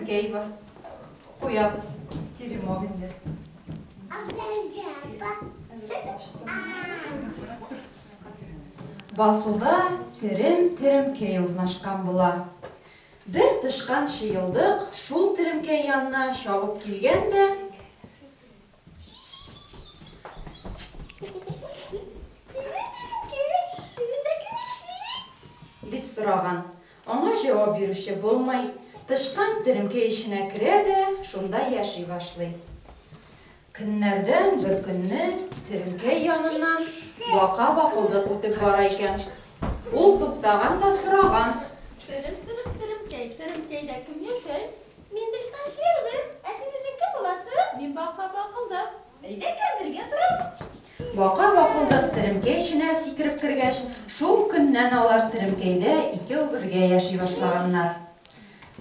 Теремкәй бар. Куябыз. Теремок инде. Басуда терем-теремкәй урнашкан була. Бер тычкан чыелдык шул теремкәй янына чабып килгән дә. Дип сораган. Аңа җавап бирүче булмый. Тычкан теремкәй эченә керә дә шунда яши башлый. Көннәрдән бер көнне теремкәй яныннан бака бакылдык үтеп бара икән. Ул туктаган да сораган. Терем-терем, теремкәй, теремкәйдә кем яшәй? Мин тычкан чыелдык, ә син үзең кем буласың? Мин бака бакылдык. Әйдә, кер, бергә торабыз. Бака бакылдык теремкәй эченә сикереп кергәч, шул көннән алар теремкәйдә икәү бергә яши башлаганнар.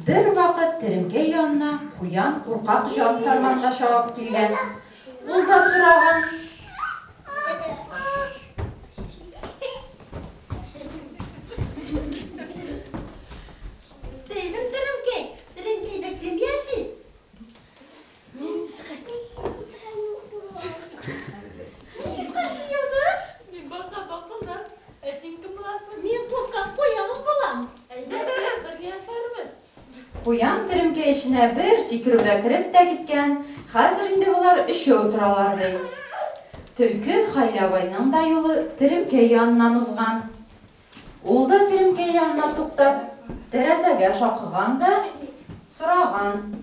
Бервакыт теремкәй янына куян куркак җан-фәрманга чабып килгән. Ул да сораган. Телем теремкәй, теремкәйдә кем яши? Мин тычкан чыелдык. Мин бака бакылдык. Ә син кем буласың? Мин куркак куян булам. Әйдә, кер, бергә яшәрбез. Куян теремкәй эченә бер сикерүдә кереп тә киткән, хәзер инде болар өчәү торалар, ди. Төлке Хәйләбайның да юлы теремкәй яныннан узган. Ул да теремкәй янына туктап, тәрәзәгә шакыган да сораган.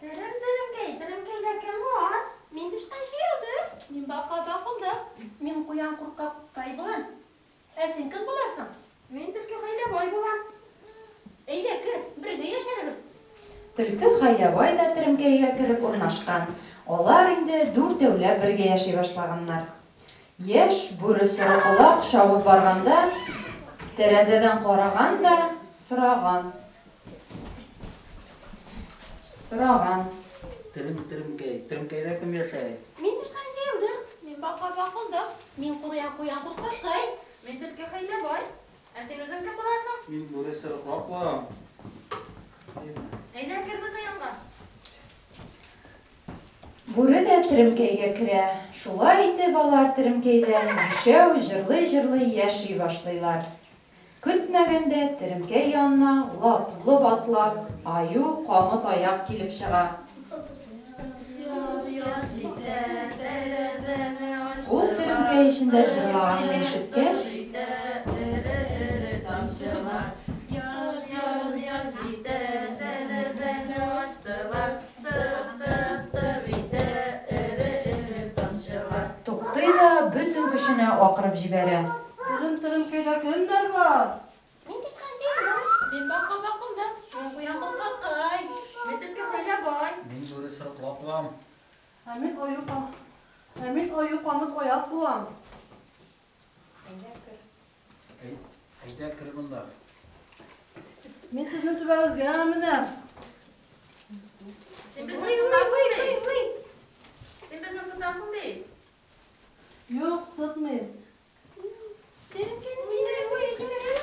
Терем, теремкәй, теремкәйдә кем бар? Мин тычкан чыелдык. Мин бака бакылдык. Мин куян куркактай булам. Ә син кем буласың? Мин төлке Хәйләбай булам. Әйдә, кер, бергә яшәрбез. Төлке Хәйләбай да теремкәйгә кереп урнашкан. Алар инде дүртәүләп бергә яши башлаганнар. Яшь бүре сорыколак чабып барганда, тәрәзәдән караган да сораган. Сораган. Терем, теремкәй, теремкәйдә кем яшәй? Мин тычкан чыелдык. Мин бака бакылдык. Мин куян куян куркактай. Мин төлке Хәйләбай. Ә син үзең кем буласың? Мин бүре сорыколак булам. Әйдә, кер безнең янга. Бүре дә теремкәйгә керә. Шулай итеп алар теремкәйдә бишәү җырлый-җырлый яши башлыйлар. Көтмәгәндә теремкәй янына лап-лоп атлап аю камыт аяк килеп чыга. Ул теремкәй эчендә җырлаганны ишеткәч. Туктый да бөтен көченә акырып җибәрә. Терем, теремкәйдә кемнәр бар? Мин тычкан чыелдык. Мин бака бакылдык. Мин куян куркакай. Мин төлке Хәйләбай. Мин бүре сорыколак булам. Ә мин аю Ә мин аю камыт аяк булам. Әйдә, кер. Әйдә, кер монда. Мин сезнең түбәгезгә менәм. Син безне сытасың ди. Син безне сытасың ди. Юк, сытмыйм.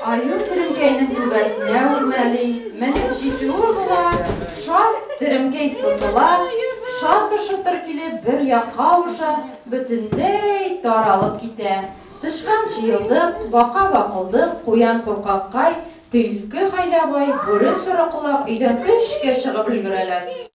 Аю теремкәйнең түбәсенә үрмәли, менеп җитүе була, шарт теремкәй сытыла, шатыр-шотыр килеп бер якка авыша, бөтенләй таралып китә. Тычкан чыелдык, бака бакылдык, куян куркаккай, төлке Хәйләбай, бүре сорыколак өйдән көчкә чыгып өлгерәләр.